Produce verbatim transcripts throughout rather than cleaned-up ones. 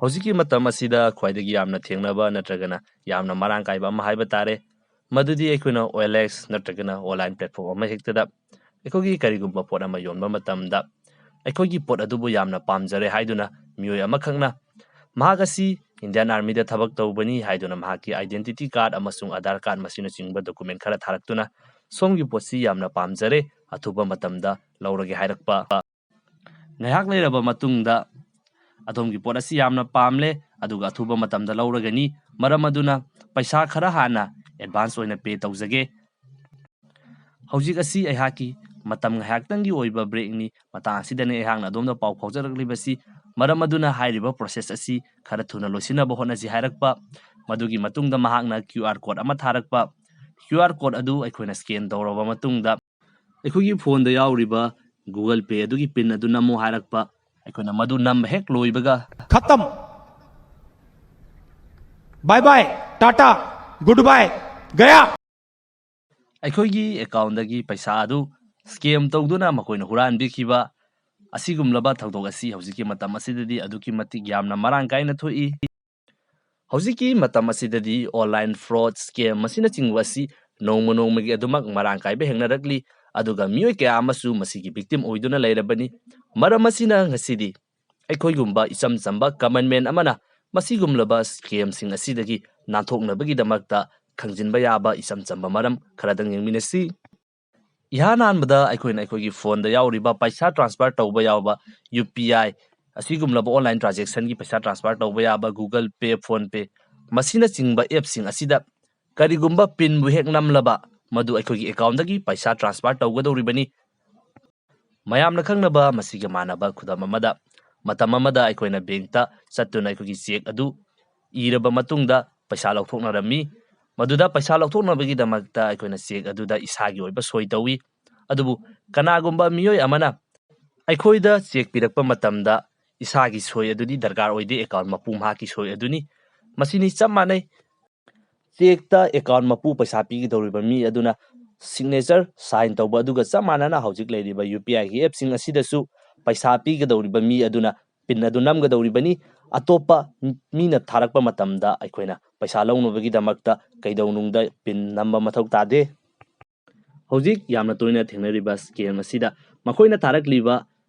ꯍꯧꯖꯤꯛꯀꯤ ꯃꯇꯝ ꯑꯁꯤꯗ ꯈ꯭ꯋꯥꯏꯗꯒꯤ ꯌꯥꯝꯅ ꯊꯦꯡꯅꯕ ꯅꯠꯇ꯭ꯔꯒꯅ ꯌꯥꯝꯅ ꯃꯔꯥꯡ ꯀꯥꯏꯕ ꯑꯃ ꯍꯥꯏꯕ ꯇꯥꯔꯦ, ꯃꯗꯨꯗꯤ ꯑꯩꯈꯣꯏꯅ ꯑꯣ ꯑꯦꯜ ꯑꯦꯛꯁ ꯅꯠꯇ꯭ꯔꯒꯅ ꯑꯣꯟꯂꯥꯏꯟ ꯄ꯭ꯂꯦꯠꯐꯣꯝ ꯑꯃ ꯍꯦꯛꯇꯗ ꯑꯩꯈꯣꯏꯒꯤ ꯀꯔꯤꯒꯨꯝꯕ ꯄꯣꯠ ꯑꯃ ꯌꯣꯟꯕ ꯃꯇꯝꯗ ꯑꯩꯈꯣꯏꯒꯤ ꯄꯣꯠ ꯑꯗꯨꯕꯨ ꯌꯥꯝꯅ ꯄꯥꯝꯖꯔꯦ ꯍꯥꯏꯗꯨꯅ ꯃꯤꯑꯣꯏ ꯑꯃꯈꯛꯅ ꯃꯍꯥꯛ ꯑꯁꯤ ꯏꯟꯗꯤꯌꯥꯟ ꯑꯥꯔꯃꯤꯗ ꯊꯕꯛ ꯇꯧꯕꯅꯤ ꯍꯥꯏꯗꯨꯅ ꯃꯍꯥꯛꯀꯤ ꯑꯥꯏꯗꯦꯟꯇꯤꯇꯤ ꯀꯥꯔꯗ ꯑꯃꯁꯨꯡ ꯑꯙꯥꯔ ꯀꯥꯔꯗ ꯃꯁꯤꯅꯆꯤꯡꯕ ꯗꯣꯀꯨꯃꯦꯟ ꯈꯔ ꯊꯥꯔꯛꯇꯨꯅ ꯁꯣꯝꯒꯤ ꯄꯣꯠꯁꯤ ꯌꯥꯝꯅ ꯄꯥꯝꯖꯔꯦ, ꯑꯊꯨꯕ ꯃꯇꯝꯗ ꯂꯧꯔꯒꯦ ꯍꯥꯏꯔꯛꯄ꯫ ꯉꯥꯏꯍꯥꯛ ꯂꯩꯔꯕ ꯃꯇꯨꯡꯗ ꯑꯗꯣꯝꯒꯤ ꯄꯣꯠ ꯑꯁꯤ ꯌꯥꯝꯅ ꯄꯥꯝꯂꯦ, ꯑꯗꯨꯒ ꯑꯊꯨꯕ ꯃꯇꯝꯗ ꯂꯧꯔꯒꯅꯤ, ꯃꯔꯝ ꯑꯗꯨꯅ ꯄꯩꯁꯥ ꯈꯔ ꯍꯥꯟꯅ ꯑꯦꯗꯚꯥꯟꯁ ꯑꯣꯏꯅ ꯄꯦ ꯇꯧꯖꯒꯦ꯫ ꯍꯧꯖꯤꯛ ꯑꯁꯤ ꯑꯩꯍꯥꯛꯀꯤ ꯃꯇꯝ ꯉꯥꯏꯍꯥꯛꯇꯪꯒꯤ ꯑꯣꯏꯕ ꯕ꯭ꯔꯦꯛꯅꯤ, ꯃꯇꯥꯡ ꯑꯁꯤꯗꯅꯤ ꯑꯩꯍꯥꯛꯅ ꯑꯗꯣꯝꯗ ꯄꯥꯎ ꯐꯥꯎꯖꯔꯛꯂꯤꯕꯁꯤ, ꯃꯔꯝ ꯑꯗꯨꯅ ꯍꯥꯏꯔꯤꯕ ꯄ꯭ꯔꯣꯁꯦꯁ ꯑꯁꯤ ꯈꯔ ꯊꯨꯅ ꯂꯣꯏꯁꯤꯟꯅꯕ ꯍꯣꯠꯅꯁꯤ ꯍꯥꯏꯔꯛꯄ꯫ ꯃꯗꯨꯒꯤ ꯃꯇꯨꯡꯗ ꯃꯍꯥꯛꯅ ꯀ꯭ꯌꯨ ꯑꯥꯔ ꯀꯣꯗ ꯑꯃ ꯊꯥꯔꯛꯄ꯫ ꯀ꯭ꯌꯨ ꯑꯥꯔ ꯀꯣꯗ ꯑꯗꯨ ꯑꯩꯈꯣꯏꯅ ꯁ꯭ꯀꯦꯟ ꯇꯧꯔꯕ ꯃꯇꯨꯡꯗ ꯑꯩꯈꯣꯏꯒꯤ ꯐꯣꯟꯗ ꯌꯥꯎꯔꯤꯕ ꯒꯨꯒꯜ ꯄꯦ ꯑꯗꯨꯒꯤ ꯄꯤꯟ ꯑꯗꯨ ꯅꯝꯃꯨ ꯍꯥꯏꯔꯛꯄ꯫ ꯑꯩꯈꯣꯏꯅ ꯃꯗꯨ ꯅꯝꯕ ꯍꯦꯛ ꯂꯣꯏꯕꯒ खत्म। Bye bye, tata, goodbye, गया। ꯑꯩꯈꯣꯏꯒꯤ ꯑꯦꯀꯥꯎꯟꯗꯒꯤ ꯄꯩꯁꯥ ꯑꯗꯨ ꯁ꯭ꯀꯦꯝ ꯇꯧꯗꯨꯅ ꯃꯈꯣꯏꯅ ꯍꯨꯔꯥꯟꯕꯤꯈꯤꯕ ꯑꯁꯤꯒꯨꯝꯂꯕ ꯊꯧꯗꯣꯛ ꯑꯁꯤ ꯍꯧꯖꯤꯛꯀꯤ ꯃꯇꯝ ꯑꯁꯤꯗꯗꯤ ꯑꯗꯨꯛꯀꯤ ꯃꯇꯤꯛ ꯌꯥꯝꯅ ꯃꯔꯥꯡ ꯀꯥꯏꯅ ꯊꯣꯛꯏ꯫ ꯍꯧꯖꯤꯛꯀꯤ ꯃꯇꯝ ꯑꯁꯤꯗꯗꯤ ꯑꯣꯟꯂꯥꯏꯟ ꯐ꯭ꯔꯣꯗ, ꯁ꯭ꯀꯦꯝ ꯑꯁꯤꯅꯆꯤꯡꯕ ꯑꯁꯤ ꯅꯣꯡꯃ ꯅꯣꯡꯃꯒꯤ ꯑꯗꯨꯃꯛ ꯃꯔꯥꯡ ꯀꯥꯏꯕ ꯍꯦꯟꯅꯔꯛꯂꯤ, ꯑꯗꯨꯒ ꯃꯤꯑꯣꯏ ꯀꯌꯥ ꯑꯃꯁꯨ ꯃꯁꯤꯒꯤ ꯚꯤꯛꯇꯤꯝ ꯑꯣꯏꯗꯨꯅ ꯂꯩꯔꯕꯅꯤ꯫ ꯃꯔꯝ ꯑꯁꯤꯅ ꯉꯁꯤꯗꯤ ꯑꯩꯈꯣꯏꯒꯨꯝꯕ ꯏꯆꯝ ꯆꯝꯕ ꯀꯃꯟ ꯃꯦꯟ ꯑꯃꯅ ꯃꯁꯤꯒꯨꯝꯂꯕ ꯁ꯭ꯀꯦꯝꯁꯤꯡ ꯑꯁꯤꯗꯒꯤ ꯅꯥꯟꯊꯣꯛꯅꯕꯒꯤꯗꯃꯛꯇ ꯈꯪꯖꯤꯟꯕ ꯌꯥꯕ ꯏꯆꯝ ꯆꯝꯕ ꯃꯔꯝ ꯈꯔꯗꯪ ꯌꯦꯡꯃꯤꯟꯅꯁꯤ꯫ ꯏꯍꯥꯟ ꯍꯥꯟꯕꯗ ꯑꯩꯈꯣꯏꯅ ꯑꯩꯈꯣꯏꯒꯤ ꯐꯣꯟꯗ ꯌꯥꯎꯔꯤꯕ ꯄꯩꯁꯥ ꯇ꯭ꯔꯥꯟꯁꯐꯔ ꯇꯧꯕ ꯌꯥꯎꯕ ꯌꯨ ꯄꯤ ꯑꯥꯏ ꯑꯁꯤꯒꯨꯝꯂꯕ ꯑꯣꯟꯂꯥꯏꯟ ꯇ꯭ꯔꯥꯟꯖꯦꯛꯁꯟꯒꯤ ꯄꯩꯁꯥ ꯇ꯭ꯔꯥꯟꯁꯐꯔ ꯇꯧꯕ ꯌꯥꯕ ꯒꯨꯒꯜ ꯄꯦ, ꯐꯣꯟ ꯄꯦ ꯃꯁꯤꯅꯆꯤꯡꯕ ꯑꯦꯞꯁꯤꯡ ꯑꯁꯤꯗ ꯀꯔꯤꯒꯨꯝꯕ ꯄꯤꯟꯕꯨ ꯍꯦꯛ ꯅꯝꯂꯕ ꯃꯗꯨ ꯑꯩꯈꯣꯏꯒꯤ ꯑꯦꯀꯥꯎꯟꯗꯒꯤ ꯄꯩꯁꯥ ꯇ꯭ꯔꯥꯟꯁꯐꯔ ꯇꯧꯒꯗꯧꯔꯤꯕꯅꯤ꯫ ꯃꯌꯥꯝꯅ ꯈꯪꯅꯕ ꯃꯁꯤꯒ ꯃꯥꯟꯅꯕ ꯈꯨꯗꯝ ꯑꯃꯗ, ꯃꯇꯝ ꯑꯃꯗ ꯑꯩꯈꯣꯏꯅ ꯕꯦꯡꯛꯇ ꯆꯠꯇꯨꯅ ꯑꯩꯈꯣꯏꯒꯤ ꯆꯦꯛ ꯑꯗꯨ ꯏꯔꯕ ꯃꯇꯨꯡꯗ ꯄꯩꯁꯥ ꯂꯧꯊꯣꯛꯅꯔꯝꯃꯤ꯫ ꯃꯗꯨꯗ ꯄꯩꯁꯥ ꯂꯧꯊꯣꯛꯅꯕꯒꯤꯗꯃꯛꯇ ꯑꯩꯈꯣꯏꯅ ꯆꯦꯛ ꯑꯗꯨꯗ ꯏꯁꯥꯒꯤ ꯑꯣꯏꯕ ꯁꯣꯏ ꯇꯧꯏ꯫ ꯑꯗꯨꯕꯨ ꯀꯅꯥꯒꯨꯝꯕ ꯃꯤꯑꯣꯏ ꯑꯃꯅ ꯑꯩꯈꯣꯏꯗ ꯆꯦꯛ ꯄꯤꯔꯛꯄ ꯃꯇꯝꯗ ꯏꯁꯥꯒꯤ ꯁꯣꯏ ꯑꯗꯨꯗꯤ ꯗꯔꯀꯥꯔ ꯑꯣꯏꯗꯦ, ꯑꯦꯀꯥꯎꯟ ꯃꯄꯨ ꯃꯍꯥꯛꯀꯤ ꯁꯣꯏ ꯑꯗꯨꯅꯤ꯫ ꯃꯁꯤꯅꯤ ꯆꯞ ꯃꯥꯟꯅꯩ꯫ ꯆꯦꯛꯇ ꯑꯦꯀꯥꯎꯟ ꯃꯄꯨ ꯄꯩꯁꯥ ꯄꯤꯒꯗꯧꯔꯤꯕ ꯃꯤ ꯑꯗꯨꯅ ꯁꯤꯒꯅꯦꯆꯔ ꯁꯥꯏꯟ ꯇꯧꯕ ꯑꯗꯨꯒ ꯆꯞ ꯃꯥꯟꯅꯅ ꯍꯧꯖꯤꯛ ꯂꯩꯔꯤꯕ ꯌꯨ ꯄꯤ ꯑꯥꯏꯒꯤ ꯑꯦꯞꯁꯤꯡ ꯑꯁꯤꯗꯁꯨ ꯄꯩꯁꯥ ꯄꯤꯒꯗꯧꯔꯤꯕ ꯃꯤ ꯑꯗꯨꯅ ꯄꯤꯟ ꯑꯗꯨ ꯅꯝꯒꯗꯧꯔꯤꯕꯅꯤ꯫ ꯑꯇꯣꯞꯄ ꯃꯤꯅ ꯊꯥꯔꯛꯄ ꯃꯇꯝꯗ ꯑꯩꯈꯣꯏꯅ ꯄꯩꯁꯥ ꯂꯧꯅꯕꯒꯤꯗꯃꯛꯇ ꯀꯩꯗꯧꯅꯨꯡꯗ ꯄꯤꯟ ꯅꯝꯕ ꯃꯊꯧ ꯇꯥꯗꯦ꯫ ꯍꯧꯖꯤꯛ ꯌꯥꯝꯅ ꯇꯣꯏꯅ ꯊꯦꯡꯅꯔꯤꯕ ꯁ꯭ꯀꯦꯝ ꯑꯁꯤꯗ ꯃꯈꯣꯏꯅ ꯊꯥꯔꯛꯂꯤꯕ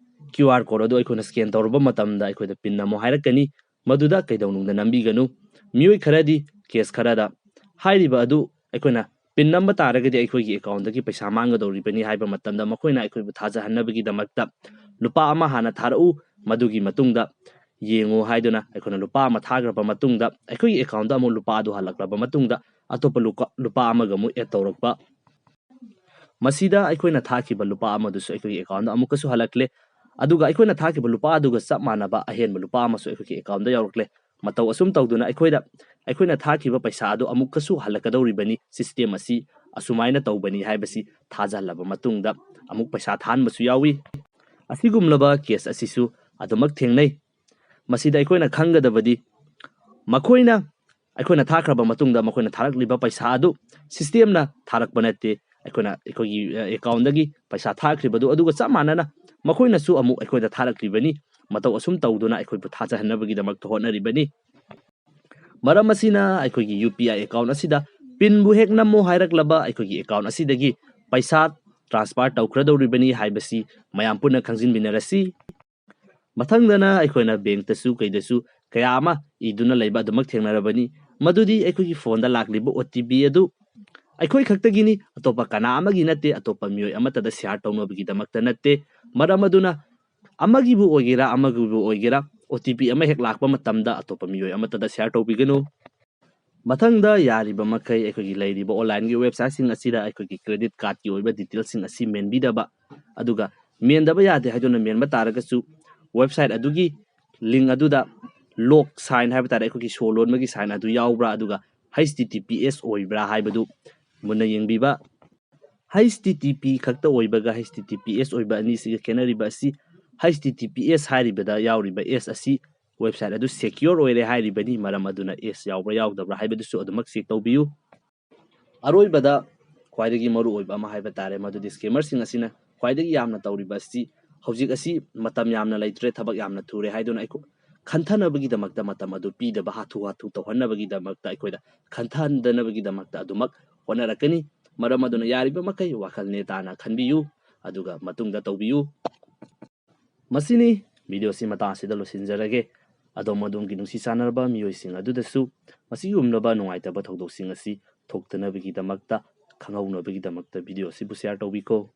ꯀ꯭ꯌꯨ ꯑꯥꯔ ꯀꯣꯗ ꯑꯗꯨ ꯑꯩꯈꯣꯏꯅ ꯁ꯭ꯀꯦꯟ ꯇꯧꯔꯕ ꯃꯇꯝꯗ ꯑꯩꯈꯣꯏꯗ ꯄꯤꯟ ꯑꯃꯨꯛ ꯍꯥꯏꯔꯛꯀꯅꯤ, ꯃꯗꯨꯗ ꯀꯩꯗꯧꯅꯨꯡꯗ ꯅꯝꯕꯤꯒꯅꯨ꯫ ꯃꯤꯑꯣꯏ ꯈꯔꯗꯤ, ꯀꯦꯁ ꯈꯔꯗ ꯍꯥꯏꯔꯤꯕ ꯑꯗꯨ ꯑꯩꯈꯣꯏꯅ ꯄꯤꯟ ꯅꯝꯕ ꯇꯥꯔꯒꯗꯤ ꯑꯩꯈꯣꯏꯒꯤ ꯑꯦꯀꯥꯎꯟꯗꯒꯤ ꯄꯩꯁꯥ ꯃꯥꯡꯒꯗꯧꯔꯤꯕꯅꯤ ꯍꯥꯏꯕ ꯃꯇꯝꯗ ꯃꯈꯣꯏꯅ ꯑꯩꯈꯣꯏꯕꯨ ꯊꯥꯖꯍꯟꯅꯕꯒꯤꯗꯃꯛꯇ ꯂꯨꯄꯥ ꯑꯃ ꯍꯥꯟꯅ ꯊꯥꯔꯛꯎ, ꯃꯗꯨꯒꯤ ꯃꯇꯨꯡꯗ ꯌꯦꯡꯉꯨ ꯍꯥꯏꯗꯨꯅ ꯑꯩꯈꯣꯏꯅ ꯂꯨꯄꯥ ꯑꯃ ꯊꯥꯈ꯭ꯔꯕ ꯃꯇꯨꯡꯗ ꯑꯩꯈꯣꯏꯒꯤ ꯑꯦꯀꯥꯎꯟꯗ ꯑꯃꯨꯛ ꯂꯨꯄꯥ ꯑꯗꯨ ꯍꯜꯂꯛꯂꯕ ꯃꯇꯨꯡꯗ ꯑꯇꯣꯞꯄ ꯂꯨꯄꯥ, ꯂꯨꯄꯥ ꯑꯃꯒ ꯑꯃꯨꯛ ꯑꯦꯗ ꯇꯧꯔꯛꯄ꯫ ꯃꯁꯤꯗ ꯑꯩꯈꯣꯏꯅ ꯊꯥꯈꯤꯕ ꯂꯨꯄꯥ ꯑꯃꯗꯨꯁꯨ ꯑꯩꯈꯣꯏꯒꯤ ꯑꯦꯀꯥꯎꯟꯗ ꯑꯃꯨꯛꯀꯁꯨ ꯍꯜꯂꯛꯂꯦ꯫ ꯑꯗꯨꯒ ꯑꯩꯈꯣꯏꯅ ꯊꯥꯈꯤꯕ ꯂꯨꯄꯥ ꯑꯗꯨꯒ ꯆꯞ ꯃꯥꯟꯅꯕ ꯑꯍꯦꯟꯕ ꯂꯨꯄꯥ ꯑꯃꯁꯨ ꯑꯩꯈꯣꯏꯒꯤ ꯑꯦꯀꯥꯎꯟꯗ ꯌꯥꯎꯔꯛꯂꯦ꯫ ꯃꯇꯧ ꯑꯁꯨꯝ ꯇꯧꯗꯨꯅ ꯑꯩꯈꯣꯏꯗ, ꯑꯩꯈꯣꯏꯅ ꯊꯥꯈꯤꯕ ꯄꯩꯁꯥ ꯑꯗꯨ ꯑꯃꯨꯛꯀꯁꯨ ꯍꯜꯂꯛꯀꯗꯧꯔꯤꯕꯅꯤ꯫ ꯁꯤꯁꯇꯦꯝ ꯑꯁꯤ ꯑꯁꯨꯃꯥꯏꯅ ꯇꯧꯕꯅꯤ ꯍꯥꯏꯕꯁꯤ ꯊꯥꯖꯍꯜꯂꯕ ꯃꯇꯨꯡꯗ ꯑꯃꯨꯛ ꯄꯩꯁꯥ ꯊꯥꯍꯟꯕꯁꯨ ꯌꯥꯎꯏ꯫ ꯑꯁꯤꯒꯨꯝꯂꯕ ꯀꯦꯁ ꯑꯁꯤꯁꯨ ꯑꯗꯨꯃꯛ ꯊꯦꯡꯅꯩ꯫ ꯃꯁꯤꯗ ꯑꯩꯈꯣꯏꯅ ꯈꯪꯒꯗꯕꯗꯤ, ꯃꯈꯣꯏꯅ, ꯑꯩꯈꯣꯏꯅ ꯊꯥꯈ꯭ꯔꯕ ꯃꯇꯨꯡꯗ ꯃꯈꯣꯏꯅ ꯊꯥꯔꯛꯂꯤꯕ ꯄꯩꯁꯥ ꯑꯗꯨ ꯁꯤꯁꯇꯦꯝꯅ ꯊꯥꯔꯛꯄ ꯅꯠꯇꯦ꯫ ꯑꯩꯈꯣꯏꯅ, ꯑꯩꯈꯣꯏꯒꯤ, ꯑ, ꯑꯦꯀꯥꯎꯟꯗꯒꯤ ꯄꯩꯁꯥ ꯊꯥꯈ꯭ꯔꯤꯕꯗꯨ ꯑꯗꯨꯒ ꯆꯞ ꯃꯥꯟꯅꯅ ꯃꯈꯣꯏꯅꯁꯨ ꯑꯃꯨꯛ ꯑꯩꯈꯣꯏꯗ ꯊꯥꯔꯛꯂꯤꯕꯅꯤ꯫ ꯃꯇꯧ ꯑꯁꯨꯝ ꯇꯧꯗꯨꯅ ꯑꯩꯈꯣꯏꯕꯨ ꯊꯥꯖꯍꯟꯅꯕꯒꯤꯗꯃꯛꯇ ꯍꯣꯠꯅꯔꯤꯕꯅꯤ꯫ ꯃꯔꯝ ꯑꯁꯤꯅ ꯑꯩꯈꯣꯏꯒꯤ ꯌꯨ ꯄꯤ ꯑꯥꯏ ꯑꯦꯀꯥꯎꯟ ꯑꯁꯤꯗ ꯄꯤꯟꯕꯨ ꯍꯦꯛ ꯅꯝꯃꯣ ꯍꯥꯏꯔꯛꯂꯕ ꯑꯩꯈꯣꯏꯒꯤ ꯑꯦꯀꯥꯎꯟ ꯑꯁꯤꯗꯒꯤ ꯄꯩꯁꯥ ꯇ꯭ꯔꯥꯟꯁꯐꯔ ꯇꯧꯈ꯭ꯔꯗꯧꯔꯤꯕꯅꯤ ꯍꯥꯏꯕꯁꯤ ꯃꯌꯥꯝ ꯄꯨꯟꯅ ꯈꯪꯖꯤꯟꯃꯤꯟꯅꯔꯁꯤ꯫ ꯃꯊꯪꯗꯅ ꯑꯩꯈꯣꯏꯅ ꯕꯦꯡꯛꯇꯁꯨ ꯀꯩꯗꯁꯨ ꯀꯌꯥ ꯑꯃ ꯏꯗꯨꯅ ꯂꯩꯕ ꯑꯗꯨꯃꯛ ꯊꯦꯡꯅꯔꯕꯅꯤ꯫ ꯃꯗꯨꯗꯤ ꯑꯩꯈꯣꯏꯒꯤ ꯐꯣꯟꯗ ꯂꯥꯛꯂꯤꯕ ꯑꯣ ꯇꯤ ꯄꯤ ꯑꯗꯨ ꯑꯩꯈꯣꯏ ꯈꯛꯇꯒꯤꯅꯤ, ꯑꯇꯣꯞꯄ ꯀꯅꯥ ꯑꯃꯒꯤ ꯅꯠꯇꯦ, ꯑꯇꯣꯞꯄ ꯃꯤꯑꯣꯏ ꯑꯃꯠꯇꯗ ꯁꯤꯌꯥꯔ ꯇꯧꯅꯕꯒꯤꯗꯃꯛꯇ ꯅꯠꯇꯦ꯫ ꯃꯔꯝ ꯑꯗꯨꯅ ꯑꯃꯒꯤꯕꯨ ꯑꯣꯏꯒꯦꯔꯥ ꯑꯃꯒꯤꯕꯨ ꯑꯣꯏꯒꯦꯔꯥ ꯑꯣ ꯇꯤ ꯄꯤ ꯑꯃ ꯍꯦꯛ ꯂꯥꯛꯄ ꯃꯇꯝꯗ ꯑꯇꯣꯞꯄ ꯃꯤꯑꯣꯏ ꯑꯃꯠꯇꯗ ꯁꯤꯌꯥꯔ ꯇꯧꯕꯤꯒꯅꯨ꯫ ꯃꯊꯪꯗ ꯌꯥꯔꯤꯕ ꯃꯈꯩ ꯑꯩꯈꯣꯏꯒꯤ ꯂꯩꯔꯤꯕ ꯑꯣꯟꯂꯥꯏꯟꯒꯤ ꯋꯦꯕꯁꯥꯏꯠꯁꯤꯡ ꯑꯁꯤꯗ ꯑꯩꯈꯣꯏꯒꯤ ꯀ꯭ꯔꯦꯗꯤꯠ ꯀꯥꯔꯠꯀꯤ ꯑꯣꯏꯕ ꯗꯤꯇꯦꯜꯁꯤꯡ ꯑꯁꯤ ꯃꯦꯟꯕꯤꯗꯕ, ꯑꯗꯨꯒ ꯃꯦꯟꯗꯕ ꯌꯥꯗꯦ ꯍꯥꯏꯗꯨꯅ ꯃꯦꯟꯕ ꯇꯥꯔꯒꯁꯨ ꯋꯦꯕꯁꯥꯏꯠ ꯑꯗꯨꯒꯤ ꯂꯤꯡ ꯑꯗꯨꯗ ꯂꯣꯛ ꯁꯥꯏꯟ ꯍꯥꯏꯕ ꯇꯥꯔꯦ, ꯑꯩꯈꯣꯏꯒꯤ ꯁꯣ ꯂꯣꯟꯕꯒꯤ ꯁꯥꯏꯟ ꯑꯗꯨ ꯌꯥꯎꯕ꯭ꯔꯥ, ꯑꯗꯨꯒ H T T P S ꯑꯣꯏꯕ꯭ꯔꯥ ꯍꯥꯏꯕꯗꯨ ꯃꯨꯟꯅ ꯌꯦꯡꯕꯤꯕ꯫ ꯍꯩꯆ ꯇꯤ ꯇꯤ ꯄꯤ ꯈꯛꯇ ꯑꯣꯏꯕꯒ H T T P S ꯑꯣꯏꯕ ꯑꯅꯤꯁꯤꯒ ꯈꯦꯠꯅꯔꯤꯕ ꯑꯁꯤ, H T T P S ꯍꯥꯏꯔꯤꯕꯗ ꯌꯥꯎꯔꯤꯕ ꯑꯦꯁ ꯑꯁꯤ ꯋꯦꯕꯁꯥꯏꯠ ꯑꯗꯨ ꯁꯦꯀ꯭ꯌꯣꯔ ꯑꯣꯏꯔꯦ ꯍꯥꯏꯔꯤꯕꯅꯤ꯫ ꯃꯔꯝ ꯑꯗꯨꯅ ꯑꯦꯁ ꯌꯥꯎꯕ꯭ꯔꯥ ꯌꯥꯎꯗꯕ꯭ꯔꯥ ꯍꯥꯏꯕꯗꯨꯁꯨ ꯑꯗꯨꯃꯛ ꯆꯦꯛ ꯇꯧꯕꯤꯌꯨ꯫ ꯑꯔꯣꯏꯕꯗ ꯈ꯭ꯋꯥꯏꯗꯒꯤ ꯃꯔꯨꯑꯣꯏꯕ ꯑꯃ ꯍꯥꯏꯕ ꯇꯥꯔꯦ, ꯃꯗꯨꯗꯤ ꯁ꯭ꯀꯦꯃꯔꯁꯤꯡ ꯑꯁꯤꯅ ꯈ꯭ꯋꯥꯏꯗꯒꯤ ꯌꯥꯝꯅ ꯇꯧꯔꯤꯕ ꯑꯁꯤ ꯍꯧꯖꯤꯛ ꯑꯁꯤ ꯃꯇꯝ ꯌꯥꯝꯅ ꯂꯩꯇ꯭ꯔꯦ, ꯊꯕꯛ ꯌꯥꯝꯅ ꯊꯨꯔꯦ ꯍꯥꯏꯗꯨꯅ ꯑꯩꯈꯣꯏ ꯈꯟꯊꯅꯕꯒꯤꯗꯃꯛꯇ ꯃꯇꯝ ꯑꯗꯨ ꯄꯤꯗꯕ, ꯍꯥꯊꯨ ꯍꯥꯊꯨ ꯇꯧꯍꯟꯅꯕꯒꯤꯗꯃꯛꯇ, ꯑꯩꯈꯣꯏꯗ ꯈꯟꯊꯍꯟꯗꯅꯕꯒꯤꯗꯃꯛꯇ ꯑꯗꯨꯃꯛ ꯍꯣꯠꯅꯔꯛꯀꯅꯤ꯫ ꯃꯔꯝ ꯑꯗꯨꯅ ꯌꯥꯔꯤꯕ ꯃꯈꯩ ꯋꯥꯈꯜ ꯅꯦ ꯇꯥꯅ ꯈꯟꯕꯤꯌꯨ, ꯑꯗꯨꯒ ꯃꯇꯨꯡꯗ ꯇꯧꯕꯤꯌꯨ꯫ ꯃꯁꯤꯅꯤ ꯚꯤꯗꯤꯑꯣꯁꯤ ꯃꯇꯥꯡ ꯑꯁꯤꯗ ꯂꯣꯏꯁꯤꯟꯖꯔꯒꯦ꯫ ꯑꯗꯣꯝ ꯑꯗꯣꯝꯒꯤ ꯅꯨꯡꯁꯤ ꯆꯥꯟꯅꯔꯕ ꯃꯤꯑꯣꯏꯁꯤꯡ ꯑꯗꯨꯗꯁꯨ ꯃꯁꯤꯒꯨꯝꯂꯕ ꯅꯨꯡꯉꯥꯏꯇꯕ ꯊꯧꯗꯣꯛꯁꯤꯡ ꯑꯁꯤ ꯊꯣꯛꯇꯅꯕꯒꯤꯗꯃꯛꯇ, ꯈꯪꯍꯧꯅꯕꯒꯤꯗꯃꯛꯇ ꯚꯤꯗꯤꯑꯣ ꯑꯁꯤꯕꯨ ꯁꯤꯌꯥꯔ ꯇꯧꯕꯤꯈꯣ꯫